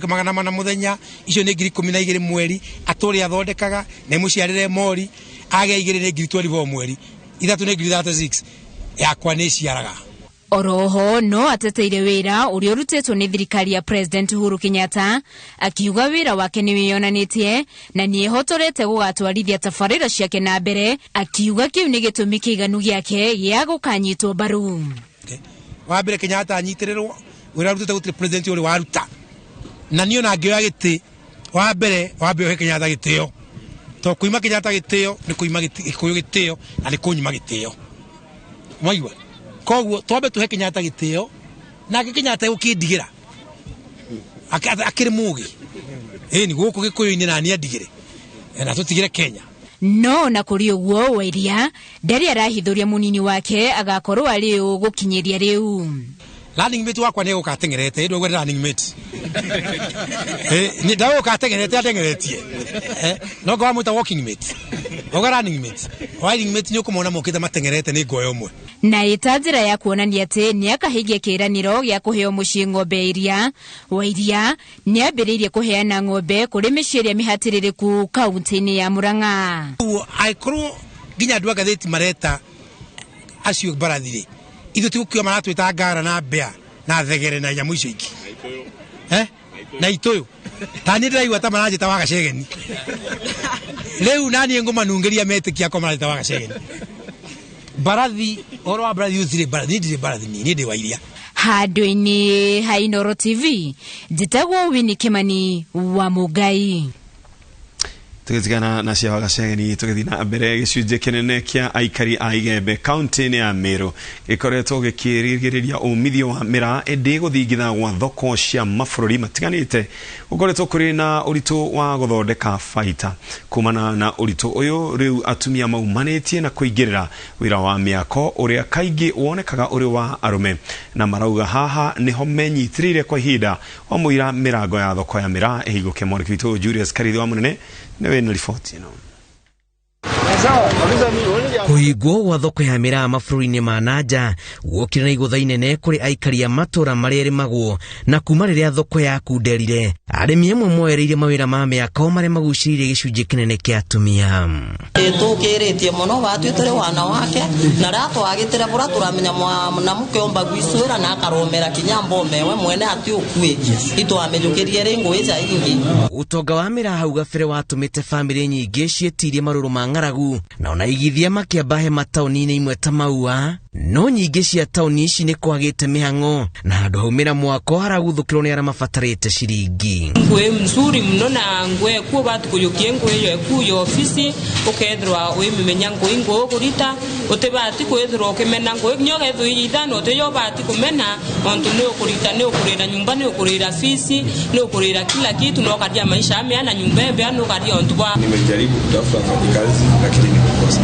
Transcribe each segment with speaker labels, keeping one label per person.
Speaker 1: 400 muthenya, icio nĩ 12,000 mweri, atũrĩ athondekaga na imuciarĩre mori, agĩa 2 nĩ 24,000 mweri, 3 nĩ 36,000 yakwa nĩ ciaraga.
Speaker 2: Oroho no ateteire wĩra ũrĩa ũrutĩtwo nĩ thirikari ya President Uhuru Kenyatta, akiuga wĩra wake nĩ wĩyonanĩtie na nĩehotorete gũgatwarithia tabarĩra ciake na mbere, akiuga kĩu nĩ gĩtũmi kĩiganu gĩake gĩa gũkanyitwo mbaru.
Speaker 1: Wa mbere Kenyatta anyitĩrĩrwo wĩra arutĩte gũtirĩ president ũrĩ waruta, na niĩ ona ngĩoya gĩtĩ wa mbere wambe ũhe Kenyatta gĩtĩo, to kuima Kenyatta gĩtĩo nĩ kuima Gĩkũyũ gĩtĩo na nĩ kũnyima gĩtĩo, mwaigua? Koguo twambe tuhe Kenyatta gĩtĩo, nake Kenyatta gũkĩndigĩra akĩrĩ mũgĩ ĩni gũkũ Gĩkũyũ-inĩ na niĩ andigĩre na tũtigĩre Kenya.
Speaker 2: No na kũrĩ ũguo Wairia ndarĩ arahithũria mũnini wake agakorwo arĩ ũ gũkinyĩria rĩu.
Speaker 1: Running mate wakwa nĩ egũka ateng'erete, ĩndũ ũguo running mate. Ndagũka ateng'erete ateng'eretie. No ngwa mwĩta walking mate. Oga running mate. Running mate nĩ ũkũmona mokĩte mateng'erete nĩ ngoya ũmwe.
Speaker 2: Na ĩta njĩra ya kuonania atĩ nĩakahingia kĩĩranĩro gĩa kũheo mũciĩ ng'ombe iria, Wairia nĩambĩrĩirie kũheana ng'ombe kũrĩ mĩciĩ ĩrĩa mĩhatĩrĩrĩku kaunti-inĩ ya Murang'a.
Speaker 1: Ũguo angĩkorwo nginya andũ a ngathĩti mareta acio mbarathi-rĩ, ithuĩ ti gũkiuga maratwĩta ngara na mbĩa na thegere na nyamũ icio ingĩ. Na itũyũ. Ta niĩ ndĩraigua ta maranjĩta wa gacegeni. Rĩu na niĩ ngũmanungĩria metĩkia akwa maranjĩta wa gacegeni. Mbarathi, ũhoro wa mbarathi ũtirĩ mbarathi, niĩ ndirĩ mbarathi, niĩ ndĩ wa iria.
Speaker 2: Handũ-inĩ ha Inooro TV, njĩtagwo Winnie Kimani wa Mũngai.
Speaker 3: Tũgĩtigana na cia Wagacegeni tũgĩthiĩ na mbere gĩcunjĩ kĩnene kĩa aikari a Igembe kaunti-inĩ ya Meru gĩkoretwo gĩkĩrigĩrĩria umithio wa mĩraa ĩndĩ gũthingitha gwa thoko cia mabũrũri matiganĩte gũkoretwo kũrĩ na ũritũ wa gũthondeka baita. Kumana na ũritũ ũyũ rĩu atumia maumanĩtie na kũingĩrĩra wĩra wa mĩako ũrĩa kaingĩ wonekaga ũrĩ wa arũme, na marauga haha nĩho menyitĩrĩire kwa ihinda wa mũira mĩrango ya thoko ya mĩraa ĩhingũke. Mwandĩki witũ Julius Karithi wa Mũnene nĩwe na riboti ĩno.
Speaker 4: Kũhingwo gwa thoko ya mĩraa mabũrũri-inĩ ma nanja guokire na igũtha inene kũrĩ aikari a matũũra marĩa ĩrĩmagwo, na kuma rĩrĩa thoko yakunderire arĩmi amwe moereire mawĩra ma mĩako marĩa magucĩrĩirie gĩcunjĩ kĩnene kĩa atumia.
Speaker 5: Tũkĩrĩtie mũno batwĩ tũrĩ wanawake na rĩrĩa twagĩtĩre bũrĩa tũramenya mwanamke omba gwicwĩra na akaromera kinya mbome we mwene atiũkue itwamĩjũkĩrie rĩ ngũĩ ca ingĩ.
Speaker 4: Ũtonga wa mĩraa hau gabere watũmĩte bamĩrĩ nyingĩ ciĩtirie marũrũ ma ng'aragu na ona igithia makĩamba hema taũni-inĩ imwe ta Maua, no nyingĩ cia taũni ici nĩ kwagĩte mĩhang'o na handũ haumĩra mwako haraguthũkĩrwo nĩ arĩa mabatarĩte ciringi.
Speaker 6: Ngũĩ mzuri mũno na ngũĩ kuo batukũyũkie ngũĩ ĩyo ekuya ofisi ũkethirwa wĩmĩmenya ngũĩ ngũĩ ũkũrita ũtĩbati kwĩthirwa ũkĩmena ngũĩ nginya ũgethwo ithano ũtĩyo ũbati kũmena ontu nĩ ũkũrita nĩ ũkũrĩra nyũmba nĩ ũkũrĩra fees nĩ ũkũrĩra kila kitu na ũkaria maisha amea na nyũmba embea nĩ ũkaria ontu bwa.
Speaker 7: Nimejaribu kutafuta wafanyikazi lakini nimekosa.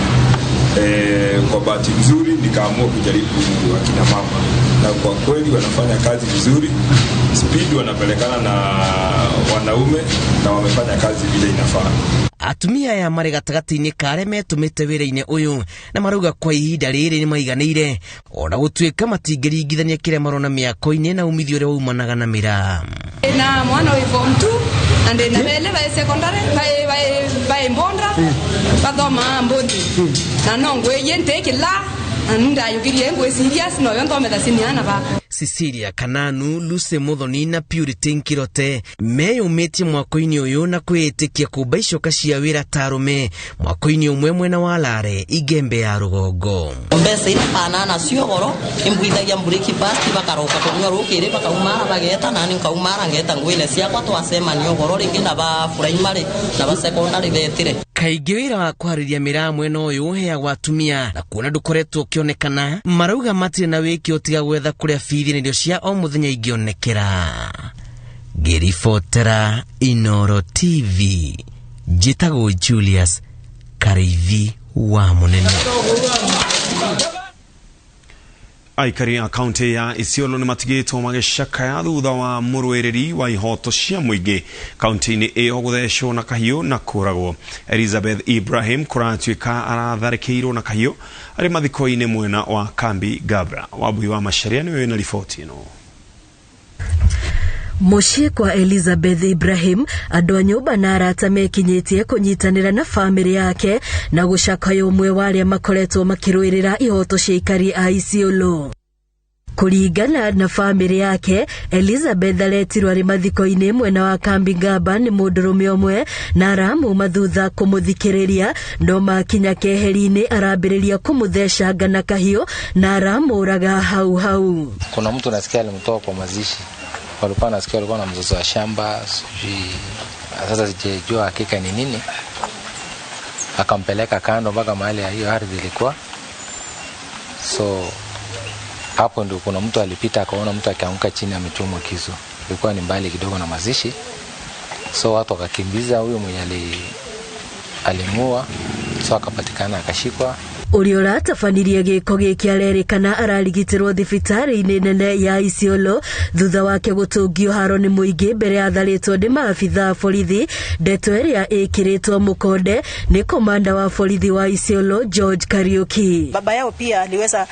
Speaker 7: Kwa bahati nzuri nikaamua kujaribu akina mama na kwa kweli wanafanya kazi vizuri, speed wanapelekana na wanaume na wamefanya kazi vile inafaa.
Speaker 4: Atumia aya marĩ gatagatĩ-inĩ ka arĩa metũmĩte wĩra-inĩ ũyũ na marauga kwa ihinda rĩrĩ nĩ maiganĩire ona gũtuĩka matingĩringithania kĩrĩa marona mĩako-inĩ na umithio ũrĩa waumanaga na mĩraa.
Speaker 8: Na mwana wĩ form 2 na ndĩna bele ba secondary ba mbondra bathoma mbondi na no ngwĩye ntekĩla na ndayũkĩrie ngwĩ serious no yo nthometa siniana ba.
Speaker 4: Cecilia Kananu, Lucy Muthoni na Purity Nkirote meyũmĩtie mwako-inĩ ũyũ na kwĩĩtĩkia kũmba icoka cia wĩra ta arũme mwako-inĩ ũmwe mwena wa Lare Igembe ya rũgongo.
Speaker 5: Mbeca iria banana cio goro imbuithagia breakfast bakaroka kũnyua rũkĩrĩ bakaumara bageta nani nkaumara ngeta ngwĩne ciakwa twacemania goro rĩngĩ na ba primary na ba secondary betire.
Speaker 4: Kaingĩ wĩra wa kũharĩria mĩraa mwena ũyũ ũheagwo atumia na kuona ndũkoretwo ũkĩonekana marauga matirĩ na wĩki ũtiga gwetha kũrĩa bithi na irio cia o mũthenya ingĩonekera. Ngĩribotera Inooro TV, njĩtagwo Julius Kariithi wa Mũnene.
Speaker 3: Aikari a kaunti ya Isiolo nĩ matigĩtwo magĩcakaya thutha wa mũrũĩrĩri wa ihoto cia mũingĩ kaunti-inĩ ĩyo gũthecwo na kahiũ na kũragwo. Elizabeth Ibrahim kũratuĩka aratharĩkĩirwo na kahiũ arĩ mathiko-inĩ mwena wa Kambi Gabra. Wambui wa Macharia nĩwe wĩna riboti ĩno.
Speaker 9: Mũciĩ kwa Elizabeth Ibrahim, andũ a nyũmba na arata mekinyĩtie kũnyitanĩra na bamĩrĩ yake na gũcakaya ũmwe wa arĩa makoretwo makĩrũĩrĩra ihoto cia aikari a Isiolo. Kũringana na bamĩrĩ yake, Elizabeth aretirwo arĩ mathiko-inĩ mwena wa Kambi Ngaba nĩ mũndũrũme ũmwe na aramuma thutha kũmũthikĩrĩria, no makinya keheri-inĩ arambĩrĩria kũmũthecanga na kahiũ na aramũraga hau hau.
Speaker 10: Kuna mtu nasikia alimtoa kwa mazishi, walikuwa nasikia walikuwa na mzozo wa shamba, sijui sasa sijajua hakika ni nini, akampeleka kando mpaka mahali ya hiyo ardhi ilikuwa. So hapo ndio kuna mtu alipita akaona mtu akianguka chini amechomwa kisu, ilikuwa ni mbali kidogo na mazishi, so watu wakakimbiza huyo mwenye alimua, so akapatikana akashikwa.
Speaker 9: Ũrĩa ũratabanirie gĩko gĩkĩ arerĩkana ararigitirwo thibitarĩ-inĩ nene ya Isiolo thutha wake gũtũngio haro nĩ mũingĩ mbere ya atharĩtwo nĩ maabitha a borithi. Ndeto ĩrĩa ĩkĩrĩtwo mũkonde nĩ komanda wa borithi wa Isiolo George Kariuki.
Speaker 11: Baba yao pia aliweza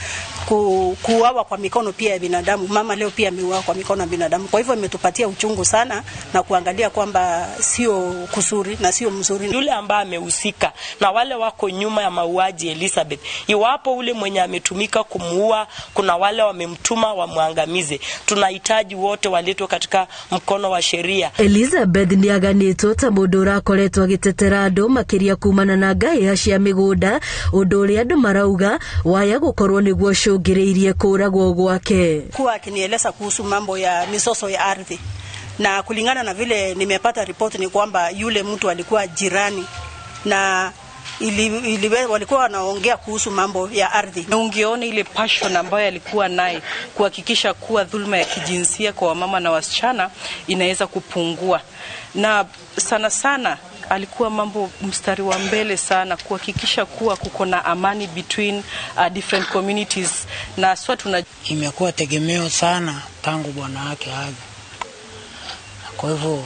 Speaker 11: kuuawa kwa mikono pia ya binadamu. Mama leo pia ameuawa kwa mikono ya binadamu. Kwa hivyo imetupatia uchungu sana na kuangalia kwamba sio kusuri na sio mzuri.
Speaker 12: Yule ambaye amehusika na wale wako nyuma ya mauaji Elizabeth, iwapo ule mwenye ametumika kumuua, kuna wale wamemtuma wamwangamize. Tunahitaji wote waletwe katika mkono wa sheria.
Speaker 9: Elizabeth nĩaganĩtwo ta mũndũ ũrakoretwo agĩtetera andũ makĩria kumana na ngahĩha cia mĩgũnda, ũndũ ũrĩa andũ marauga waya gũkorwo nĩguo ũcũngĩrĩirie kũragwo gwake.
Speaker 11: Kuwa akinieleza kuhusu mambo ya mizozo ya ardhi, na kulingana na vile nimepata ripoti ni kwamba yule mtu alikuwa jirani na walikuwa wanaongea kuhusu mambo ya ardhi.
Speaker 13: Na ungeona ile passion ambayo alikuwa naye kuhakikisha kuwa dhulma ya kijinsia kwa wamama na wasichana inaweza kupungua. Na sana sana alikuwa mambo mstari wa mbele sana kuhakikisha kuwa kuko na amani between different communities. Na swa tuna
Speaker 14: imekuwa tegemeo sana tangu bwana wake aje. Kwa hivyo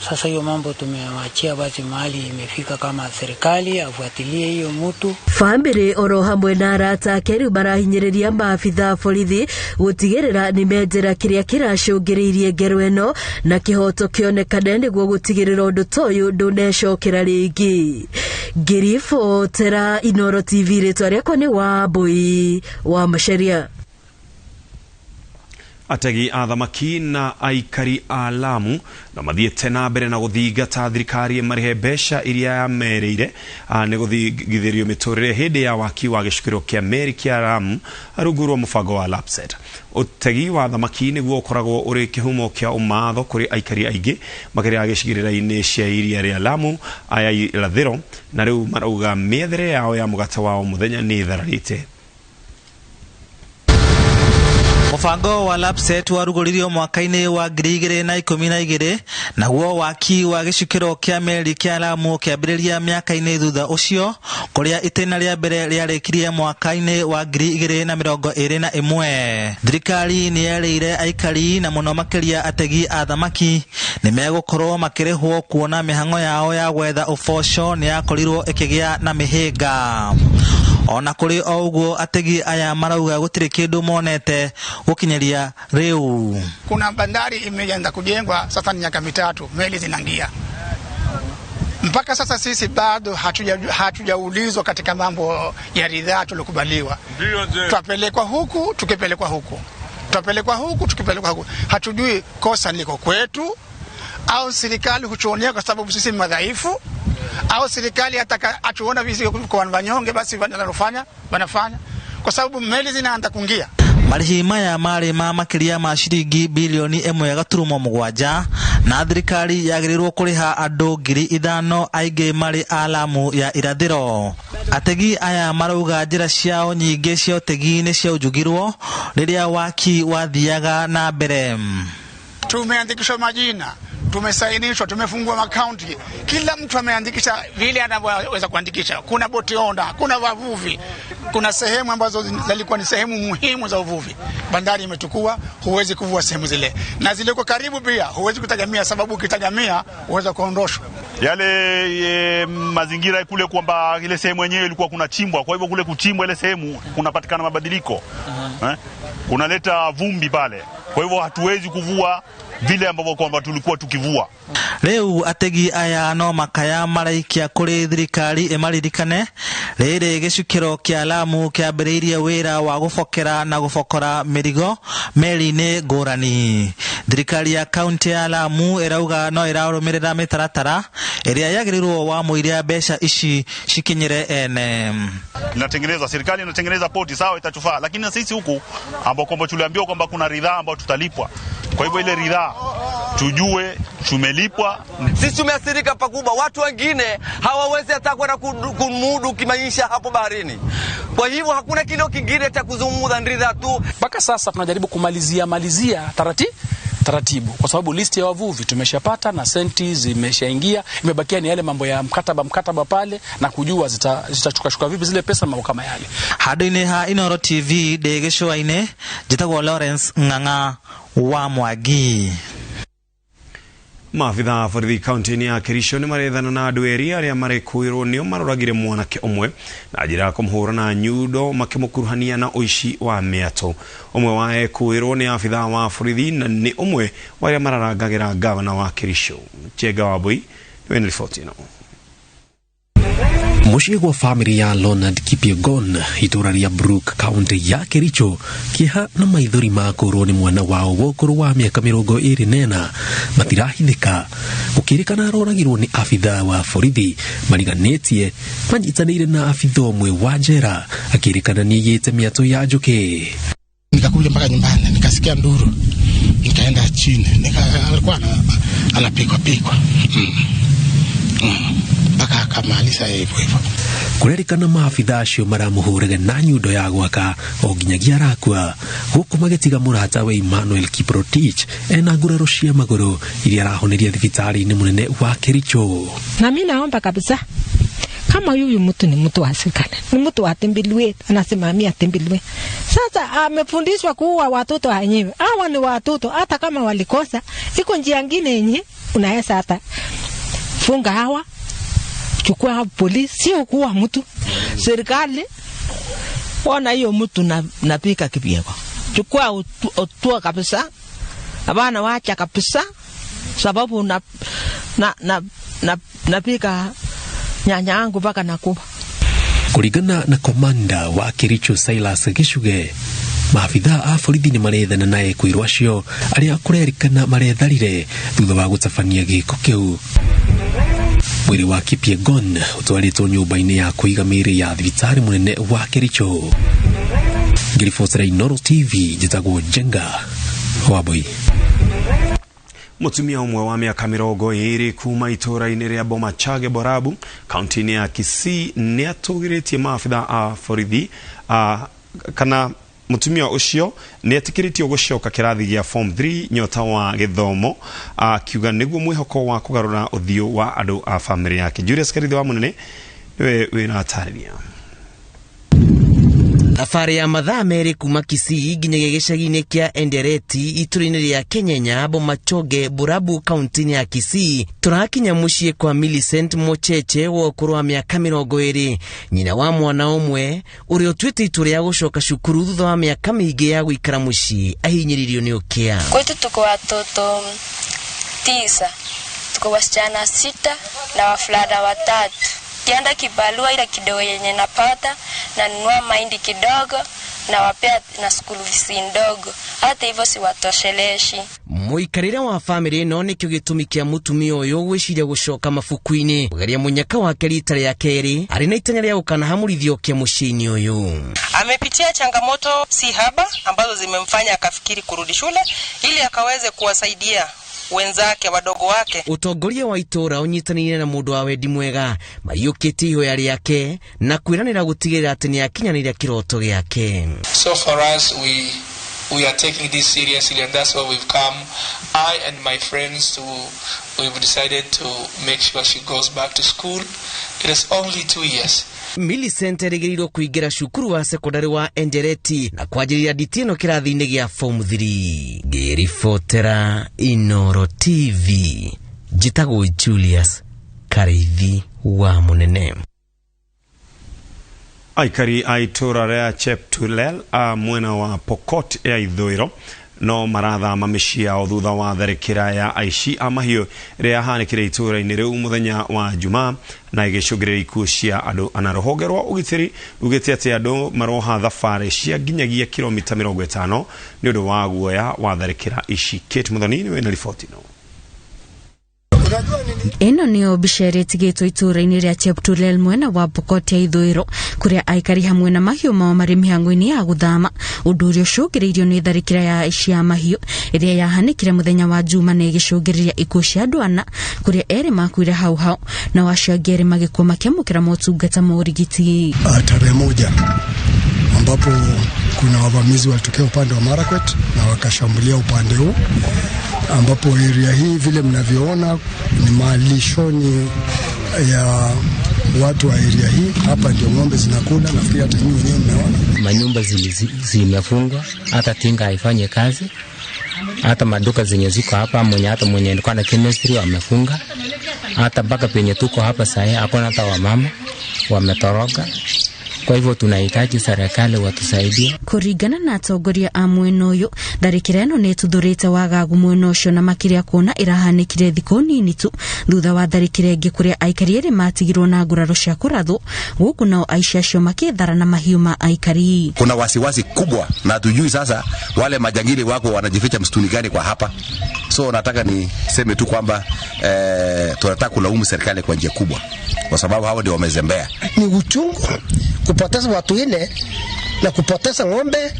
Speaker 14: sasa hiyo mambo tumewachia basi mahali imefika, kama serikali afuatilie hiyo mtu.
Speaker 9: Bamĩrĩ oro hamwe na arata ake rĩu marahinyĩrĩria maabitha a borithi gũtigĩrĩra nĩ menjera kĩrĩa kĩracũngĩrĩirie ngero ĩno na kĩhoto kĩonekane nĩguo gũtigĩrĩra ũndũ ta ũyũ ndũnecokera rĩngĩ. Ngĩribotera Inooro TV, rĩtwa rĩakwa nĩ Wambui wa Macharia.
Speaker 3: Ategi a thamaki na aikari a Lamu na mathiĩte na mbere na gũthingata thirikari ĩmarĩhe mbeca iria yamerĩire nĩ gũthingithĩrio mĩtũrĩre hĩndĩ ya waki wa gĩcukĩro kĩa meri kĩa Lamu rungu rwa mũbango wa LAPSSET. Ũtegi wa thamaki nĩguo ũkoragwo ũrĩ kĩhumo kĩa ũmatho kũrĩ aikari aingĩ makĩria gĩcigĩrĩra-inĩ cia iria rĩa Lamu aya irathĩro, na rĩu marauga mĩethere yao ya mũgate wa o mũthenya nĩ ĩthararĩte.
Speaker 15: Mũbango wa LAPSSET warugũririo mwaka-inĩ wa 2012 naguo waki wa gĩcukĩro kĩa meri kĩa Lamu ũkĩambĩrĩria mĩaka-inĩ thutha ũcio, kũrĩa itĩna rĩa mbere rĩarĩkirie mwaka-inĩ wa 2021. Thirikari nĩ yerĩire aikari na mũno makĩria ategi a thamaki nĩ megũkorwo makĩrĩhwo kuona mĩhang'o yao ya gwetha ũboco nĩ yakorirwo ĩkĩgĩa na mĩhĩnga. Ona kũrĩ o ũguo ategi aya marauga gũtirĩ kĩndũ monete gũkinyĩria rĩu.
Speaker 16: Kuna bandari imeanza kujengwa sasa ni miaka 3, meli zinaingia. Mpaka sasa sisi bado hatujaulizwa katika mambo ya ridhaa tulikubaliwa. Twapelekwa huku, tukipelekwa huku. Twapelekwa huku, tukipelekwa huku. Hatujui kosa liko kwetu au serikali hutuonea kwa sababu sisi ni madhaifu, au serikali hata atuona visi kwa wanyonge basi wanalofanya wanafanya, kwa sababu meli zinaanza kuingia.
Speaker 15: Marĩhi maya marĩ ma makĩria ma ciringi bilioni 1.7 na thirikari yagĩrĩirwo kũrĩha andũ 5,000 aingĩ marĩ a Lamu ya irathĩro. Ategi aya marauga njĩra ciao nyingĩ cia ũtegi nĩ ciaunjugirwo rĩrĩa waki wathiaga na mbere.
Speaker 16: Tumeandikishwa majina, tumesainishwa, tumefungua akaunti, kila mtu ameandikisha vile anavyoweza kuandikisha. Kuna boti onda, kuna wavuvi, kuna sehemu ambazo zilikuwa ni sehemu muhimu za uvuvi. Bandari imetukua, huwezi kuvua sehemu zile, na zile kwa karibu pia huwezi kutegemea, sababu ukitegemea huweza kuondoshwa.
Speaker 17: Yale mazingira kule kwamba ile sehemu yenyewe ilikuwa kuna chimbwa, kwa hivyo kule kuchimbwa ile sehemu kunapatikana mabadiliko kunaleta vumbi pale, kwa hivyo hatuwezi kuvua vile ambavyo kwamba tulikuwa tukivua.
Speaker 15: Rĩu ategi aya no makaya maraikia kũrĩ thirikari ĩmaririkane rĩrĩ gĩcukĩro kĩa Lamu kĩambĩrĩirie wĩra wa gũbokera na gũbokora mĩrigo meri-inĩ ngũrani. Thirikari ya kaunti ya Lamu ĩrauga no ĩrarũmĩrĩra mĩtaratara ĩrĩa yagĩrĩirwo wa mũiria mbeca ici cikinyĩre ene.
Speaker 17: Inatengenezwa, serikali inatengeneza poti, sawa, itatufaa, lakini na sisi huku ambao kwamba tuliambiwa kwamba kuna ridhaa ambayo tutalipwa, kwa hivyo ile ridhaa tujue tumelipwa.
Speaker 18: Sisi tumeathirika pakubwa, watu wengine hawawezi hata kwenda kumudu kimaisha hapo baharini. Kwa hivyo hakuna kilio kingine cha kuzungumza, ni ridhaa tu.
Speaker 19: Mpaka sasa tunajaribu kumalizia malizia taratibu, kwa sababu listi ya wavuvi tumeshapata na senti zimeshaingia, imebakia ni yale mambo ya mkataba pale na kujua zitachukashuka vipi zile pesa, mambo kama yale.
Speaker 15: Handũ-inĩ ha Inooro TV ndĩ gĩcũa-inĩ, njĩtagwo Lawrence Ng'ang'a wa Mwangi.
Speaker 3: Maabitha a borithi kaunti-inĩ ya Kericho nĩ marethana na andũ erĩ arĩa marekũĩrwo nĩo maroragire mwanake ũmwe na njĩra ya kũmũhũra na nyundo makĩmũkuruhania na ũici wa mĩatũ. Ũmwe wa ekũĩrwo nĩ abitha wa borithi na nĩ ũmwe wa arĩa mararangagĩra ngavana wa Kericho. Chenga Wambui nĩwe na riboti ĩno.
Speaker 20: Mũciĩ gwa bamĩrĩ ya Leonard Kipyegon itũra rĩa Brook kaunti ya Kericho kĩeha na maithori ma kũrwo nĩ mwana wao wa ũkũrũ wa mĩaka 24 matirahithĩka gũkĩrĩkana aroragirwo nĩ abitha wa borithi mariganĩtie manyitanĩire na abitha ũmwe wa njera akĩrĩkana nĩaiyĩte mĩatũ ya njũkĩ.
Speaker 21: Nikakuja mpaka nyumbani nikasikia nduru, nikaenda chini alikuwa anapikwa pikwa mpaka akamaliza hivyo hivyo.
Speaker 20: Kũrerĩkana maabitha acio maramũhũraga na nyundo ya gwaka o nginyagia arakua gũkũ magĩtiga mũratawe Emmanuel Kiprotich ena nguraro cia magũrũ iria arahoneria thibitarĩ-inĩ mũnene wa Kericho.
Speaker 22: Na mimi naomba kabisa kama huyu mtu ni mtu wa serikali, ni mtu wa Tembilwe, anasimamia Tembilwe. Sasa amefundishwa kuua watoto wenyewe. Hawa ni watoto, hata kama walikosa, iko njia nyingine yenye unaweza hata funga hawa, chukua hapo polisi, sio kuua mtu.
Speaker 23: Serikali ona hiyo mtu napika kipiego. Chukua utua kabisa. Abana wacha kabisa sababu napika nyanya yangu mpaka nakufa.
Speaker 20: Kuringana na komanda wa Kericho Silas Gichuge, maabitha a borithi nĩ marethana na ekwĩrwo acio arĩa kũrerĩkana maretharire thutha wa gũtabania gĩko kĩu. Mwĩrĩ wa Kipyegon ũtwarĩtwo nyũmba-inĩ ya kũiga mĩĩrĩ ya thibitarĩ mũnene wa Kericho. Ngĩribotera Inooro TV njĩtagwo Njenga Wambui.
Speaker 3: Mũtumia ũmwe wa mĩaka 20 kuma itũũra-inĩ rĩa Bomachage Borabu kaunti-inĩ ya Kisii nĩ atũgĩrĩtie maabitha a borithi kana mũtumia ũcio nĩ etĩkĩrĩtio gũcoka kĩrathi gĩa form 3 nyota wa gĩthomo akiuga nĩguo mwĩhoko wa kũgarũra ũthiũ wa andũ a bamĩrĩ yake. Julius Karithi wa Mũnene nĩwe wĩna atarĩria.
Speaker 4: Thabarĩ ya mathaa merĩ kuma Kisii nginyagia gĩcagi-inĩ kĩa Endereti itũra-inĩ rĩa Kenyenya Bomachoge Borabu kaunti-inĩ ya Kisii tũrakinya mũciĩ kwa Millicent Mocheche wa ũkũrũ wa mĩaka 20, nyina wa mwana ũmwe ũrĩa ũtuĩte itua rĩa gũcoka cukuru thutha wa mĩaka mĩingĩ ya gũikara mũciĩ ahinyĩrĩirio nĩ ũkĩa.
Speaker 24: Kwetu tuko watoto 9, tuko wasichana 6 na wavulana 3. Kienda kibarua ile kidogo yenye napata nanunua mahindi kidogo na wapea na school fees ndogo, hata hivyo siwatosheleshi.
Speaker 4: Mũikarĩre wa bamĩrĩ ĩno nĩkĩo gĩtũmi kĩa mũtumia ũyũ gwĩciria gũcoka mabuku-inĩ kũgeria mũnyaka wake rita rĩa kerĩ arĩ na itanya rĩa gũkanahamũrithio kĩa mũciĩ-inĩ ũyũ.
Speaker 25: Amepitia changamoto si haba ambazo zimemfanya akafikiri kurudi shule ili akaweze kuwasaidia wenzake wadogo wake.
Speaker 4: Ũtongoria wa itũra ũnyitanĩire na mũndũ wa wendi mwega maiyũkĩtie ihoya rĩake na kwĩranĩra gũtigĩrĩra atĩ nĩakinyanĩria kĩroto gĩake.
Speaker 26: So for us we are taking this seriously and that's why we've come. I and my friends we've decided to make sure she goes back to school. It is only 2 years.
Speaker 4: Millicent erĩgĩrĩirwo kũingĩra cukuru wa sekondari wa Endereti na kwanjĩrĩria nditi ĩno kĩrathi-inĩ gĩa form 3. Ngĩribotera Inooro TV njĩtagwo Julius Kariithi wa Munene.
Speaker 3: Aikari a itũra rĩa Cheptulel a mwena wa Pokot ya ithũĩro no marathama mĩciĩ yao thutha wa tharĩkĩra ya aici a mahiũ ĩrĩa yahanĩkire itũra-inĩ rĩu mũthenya wa Jumaa na ĩgĩcũngĩrĩria ikuũ cia andũ ana. Rũhonge rwa ũgitĩri rugĩte atĩ andũ maroha thabarĩ cia nginyagia kilomita 50 nĩ ũndũ wa guoya wa tharĩkĩra ici. Kate Muthoni nĩwe na riboti ĩno.
Speaker 1: Ĩno nĩyo mbica ĩrĩa ĩtigĩtwo itũũra-inĩ rĩa Cheptulel mwena wa Pokot ya ithũĩro, kũrĩa aikari hamwe na mahiũ mao marĩ mĩhang'o-inĩ ya gũthama, ũndũ ũrĩa ũcũngĩrĩirio nĩ tharĩkĩra ya aici a mahiũ ĩrĩa yahanĩkire mũthenya wa Juma na ĩgĩcũngĩrĩria ikuũ cia andũ ana, kũrĩa erĩ makuire hau hau nao acio angĩ erĩ magĩkua makĩamũkĩra motungata ma ũrigiti.
Speaker 2: Tarehe 1 ambapo kuna wavamizi walitokea upande wa Marakwet na wakashambulia upande huu, ambapo area hii vile mnavyoona ni malishoni ya watu wa area hii. Hapa ndio ng'ombe zinakula, nafikiri hata nyinyi wenyewe mmeona.
Speaker 5: Manyumba zimefungwa, hata tinga haifanye kazi, hata maduka zenye ziko hapa, hata mwenye alikuwa na chemistry wamefunga, hata mpaka penye tuko hapa sasa hakuna hata wamama, wametoroka. Kwa hivyo tunahitaji serikali watusaidie.
Speaker 1: Kũringana na atongoria a mwena ũyũ, tharĩkĩra ĩno nĩ ĩtuthũrĩte wagagu mwena ũcio na makĩria kuona ĩrahanĩkire thikũ nini tu thutha wa tharĩkĩra ĩngĩ kũrĩa aikari erĩ matigirwo na nguraro cia kũrathwo, gũkũ nao aici acio makĩthara na mahiũ ma aikari.
Speaker 6: Kuna wasiwasi kubwa na hatujui sasa wale majangili wako wanajificha msituni gani kwa hapa. So nataka niseme tu kwamba tunataka kulaumu serikali kwa njia kubwa, kwa sababu hao ndio wamezembea.
Speaker 7: Ni uchungu kupoteza watu 4 na kupoteza ng'ombe,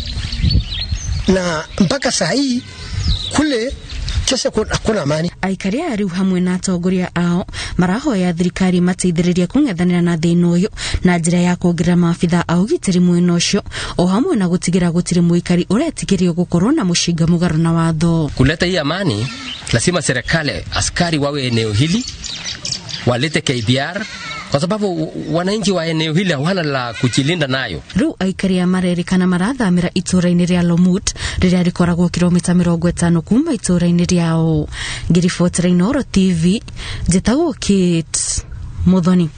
Speaker 7: na mpaka saa hii kule kesho hakuna amani.
Speaker 1: Aikari aya rĩu hamwe na atongoria ao marahoya thirikari mateithĩrĩrie kũng'ethanĩra na thĩna ũyũ na njĩra ya kuongerera maabitha a ũgitĩri mwena ũcio, o hamwe na gũtigĩra gũtirĩ mũikari ũretigĩrio gũkorwo na mũcinga mũgarũ na watho.
Speaker 8: Kuleta hii amani lazima serikali, askari wawe eneo hili, walete KDR, kwa sababu wananchi wa eneo hili hawana la kujilinda nayo.
Speaker 1: Rĩu aikari a marerĩkana marathamĩra itũũra-inĩ rĩa Lomut rĩrĩa rĩkoragwo kilomita 50 kuma itũũra-inĩ rĩao. Ngĩribotera Inooro TV, njĩtagwo Kate Muthoni.